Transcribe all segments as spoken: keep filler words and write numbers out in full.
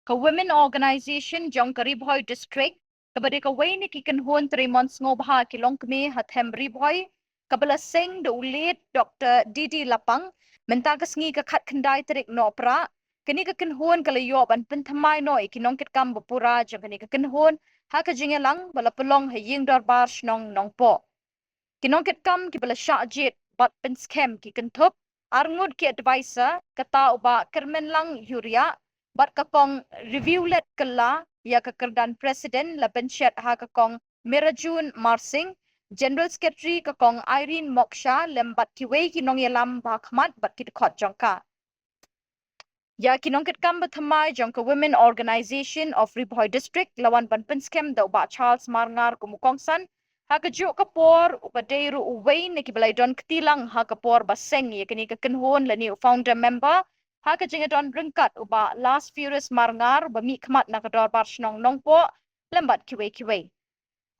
Ka Women Organization jong ka Ri Bhoi District, kaba dei kawei na ki kynhun trei mon sngewbha ki longkmie ha them Ri Bhoi, kaba la seng da u late Doctor D D Lapang, mynta ka sngi ka khatkhyndai tarik Nohprah, kane ka kynhun ka la ïoh ban pynthymmai noh ïa ki nongkitkam ba pura jong kane ka kynhun ha ka jingïalang ba la pynlong ha Ïing Dorbar Shnong Nongpoh. Ki nongkitkam kiba la shah jied bad pynskhem ki kynthup arngut ki advisor, kata u Bah Kyrmenlang Ïuriah, bad ka Kong Reviewlet Kylla, ïa ka kyrdan president la pynshet ha ka Kong Mirajun Marsing, General Secretary ka Kong Irene Moksha, lem bad kiwei ki nongïalam ba khmat bad ki dkhot jong ka. Ïa ki nongkitkam ba thymmai jong ka Women Organization of Ri Bhoi District la wan ban pynskhem da u Bah Charles Marngar kum u kongsan, ha kajuh ka por uba dei ruh uwei na kiba la ïadon kti lang ha ka por ba seng ïa kane ka kynhun lane u founder member, ha ka jingïadon ryngkat u Bah Lasfurious Marngar uba mihkhmat na ka Dorbar Shnong Nongpoh, lem bad kiwei kiwei.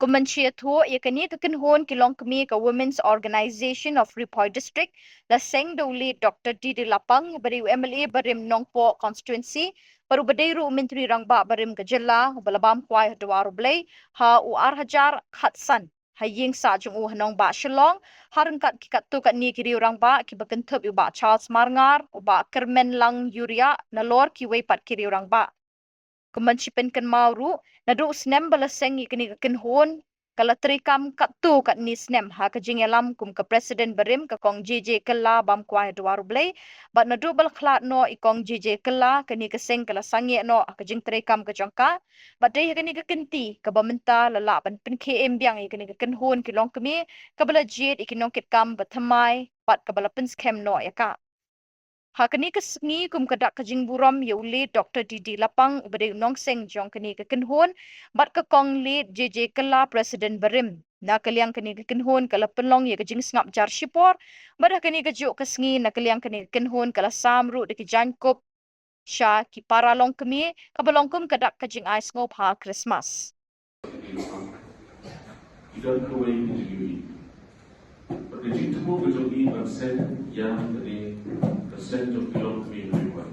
Kum ban sngewthuh ïa kane ka kynhun ki longkmie ka Women's Organization of Ri Bhoi District, la seng da u late Doctor D D Lapang, uba dei u M L A barim Nongpoh constituency, bad uba dei ruh u Myntri Rangbah barim ka jylla, uba la bam kwai ha dwar U Blei ha u ar hajar khatsan, ha ïing sah jong u ha nongbah Shillong, ha ryngkat ki katto katne ki riew rangbah kiba kynthup ïa u Bah Charles Marngar, u Bah Kyrmenlang Ïuriah, nalor kiwei pat ki riew rangbah. Kum ban shi pynkynmaw ruh, naduh u snem ba la seng ïa kane ka kynhun, ka la treikam katto katne snem ha ka jingïalam kum ka president barim ka Kong J J Kylla bam kwai ha dwar U Blei, bad naduh ba la khlad noh i Kong J J Kylla, kane ka seng ka la sangeh noh ha ka jingtreikam ka jong ka, bad dei ha kane ka kynti kaba mynta la lah ban pynkhie im biang ïa kane ka kynhun ki longkmie, kaba la jied ïa ki nongkitkam ba thymmai, bad kaba la pynskhem noh ïa ka. Ha kane ka sngi kum ka dak ka jingburom ïa u late Doctor D D Lapang uba dei u nongseng jong kane ka kynhun, bad ka Kong late J J Kylla president barim. Na ka liang kane ka kynhun ka la pynlong ïa ka jingsngap jar shipor, bad ha kane kajuh ka sngi na ka liang kane ka kynhun ka la sam ruh da ki jaiñkup sha ki para longkmie, kaba long kum ka dak ka jingai sngewbha Christmas. Ki don kawei ki jingïohi. Bad ka jingthmu ka jong i ban seng ïa kane ka seng jong ki longkmie Ri Bhoi.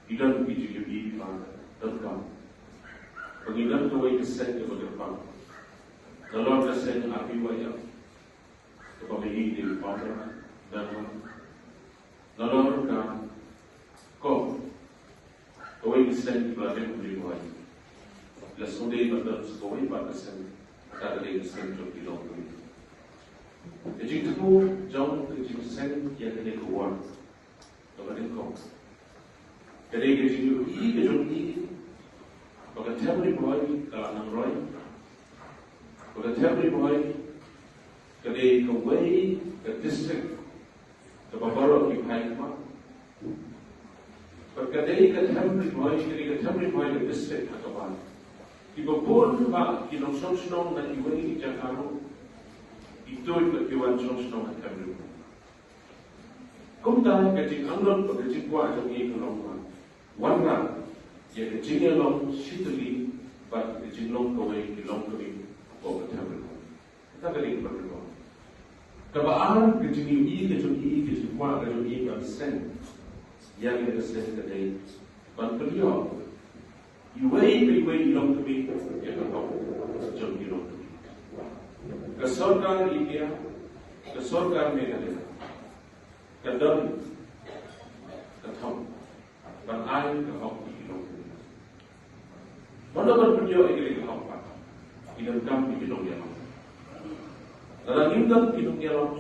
Ki don ki jingïohi ba donkam. Ba ngi don kawei ka seng kaba kyrpang. Nalor ka seng R B Y F. Kaba ngi ïohi dei u founder, member. Nalor ka COM, kawei ka seng ba la dep Ri Bhoi. La sngewdei ban don sa kawei pat ka seng, kata ka dei ka seng jong ki longkmie. Ka jingthmu jong ka jingseng ïa kane ka ward, kaba nyngkong, ka dei ka jingïohi ka jong i ba ka them Ri Bhoi ka la nang roi. Ba ka them Ri Bhoi ka dei kawei ka district kaba baroh ki phai khmat. Bad ka dei ka them Ri Bhoi, ka dei ka them Ri Bhoi ka district ha kaba kiba bun ba ki nongshong shnong na kiwei ki jaka ruh ki tuid bad ki wan shong shnong ha them Ri Bhoi. Kumta ka jingangnud bad ka jingkwah jong ngi ka long ba wanrah ïa ka jingïalong shitylli bad ka jinglong kawei ki longkmie hapoh ka them Ri Bhoi. Kata ka dei kaba nyngkong. Kaba ar, ka jingïohi ka jong i, ka jingkwah ka jong i ban seng ïa kane ka seng ka dei ban pynïoh iwei pa iwei i longkmie ïa ka hok jong ki longkmie. Ka sorkar India, ka sorkar Meghalaya ka don ka thong ban ai ka hok ïa ki longkmie. Mano ban pynïoh ïa kane ka hok pat? Ki donkam ïa ki nongïalam. Lada ngim don ki nongïalam,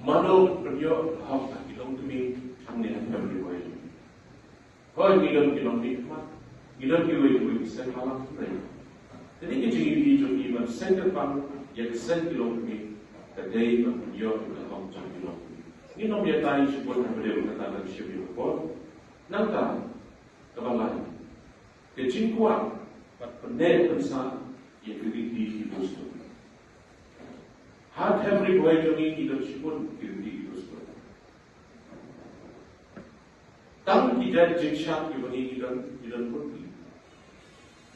mano ban pynïoh ka hok ha ki longkmie hangne ha them Ri Bhoi? Hooid, ngi don ki longmihkhmat, ngi don kiwei kiwei ki seng balang, hynrei kane ka jingïohi jong ngi ban seng kyrpang ïa ka seng ki longkmie ka dei ban pynïoh ïa ka hok jong ki longkmie. Ngin ym ïatai shibun ha briew kata ban shim ïa ka por. Nangta kaba lai, ka jingkwah bad pynneh pynsah ïa ki riti ki dustur. Ha them Ri Bhoi jong ngi ngi don shibun ki riti ki dustur. Tang ki jait jingshad kiba ngi ngi don, ngi don bun ki.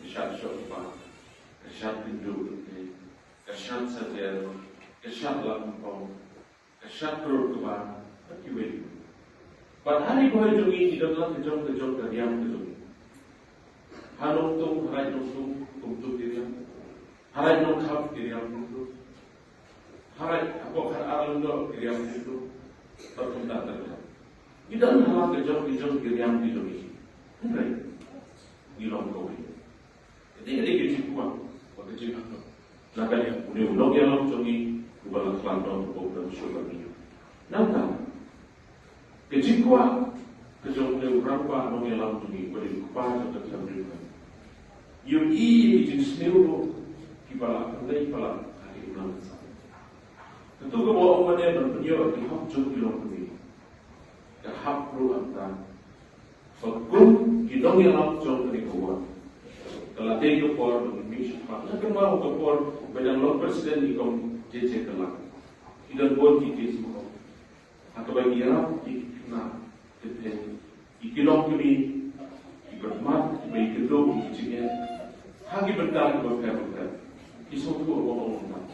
Ka shad shoh kba, ka shad kynduh kynthei, ka shad sater, ka shad lap nyngkong, ka shad krur kba, bad kiwei. Bad ha Ri Bhoi jong ngi ngi don la ka jong ka jong ka riam ka jong ngi. Ha Nongtung, ha Raid Nongtung, kumtu ki riam. Ha Raid Nongkhap ki riam kumtu. Ha Raid, hapoh Khadar Lyngdoh ki riam kumtu. Bad kumta ter ter. Ngi don ha la ka jong ki jong ki riam ki jong ngi. Hynrei ngi long kawei. Kane ka dei ka jingkwah bad ka jingangnud na ka liang une u nongïalam jong ngi uba la khlad noh, uba u don shuh bad ngi. Nangta ka jingkwah ka jong une u rangbah nongïalam jong ngi, uba dei u kpa jong ka thaiñ Ri Bhoi, ïohi ïa ki jingsniew ruh kiba la pynleit palat ha ki imlang ka sahit. Katu kaba ong mynne ban pynïoh ïa ki hok jong ki longkmie, ka hap ruh hangta. Ba kum ki nongïalam jong kane ka ward, ka la dei ka por ba ngin mih shakhmat. Nga kynmaw ka por ba dang long president i Kong J J Kylla, i don bun ki case, ma kong, ha kaba ngi ïarap ïa ki khynnah kynthei, ïa ki longkmie, kiba mat, kiba ïakynduh ïa ki jingeh ha ki bynta kiba pher bapher. Ki sngewthuh ba ong ong.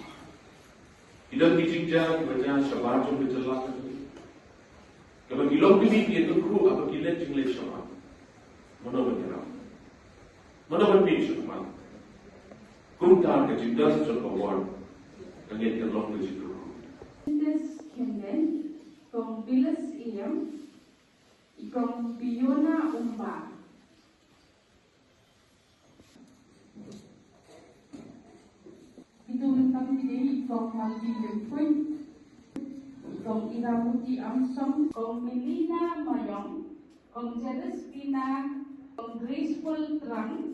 Ki don ki jingjia kiba jia shabar jong ka jylla. Kaba ki longkmie ki ïakynduh haba ki leit jingleit shabar. Mano ban ïarap? Mano ban pynshong man? Kumta ka jingdon jong ka ward ka ngeit ka long ka jingkyrkhu. This Khenden, Kong Bilas Ïam, i Kong Biona Umba. Kito mynta ki dei i Kong Malvin Lympuiñ, i Kong Iramuti Amsong, Kong Melina Mayong, Kong Jadestina, Kong Graceful Trang,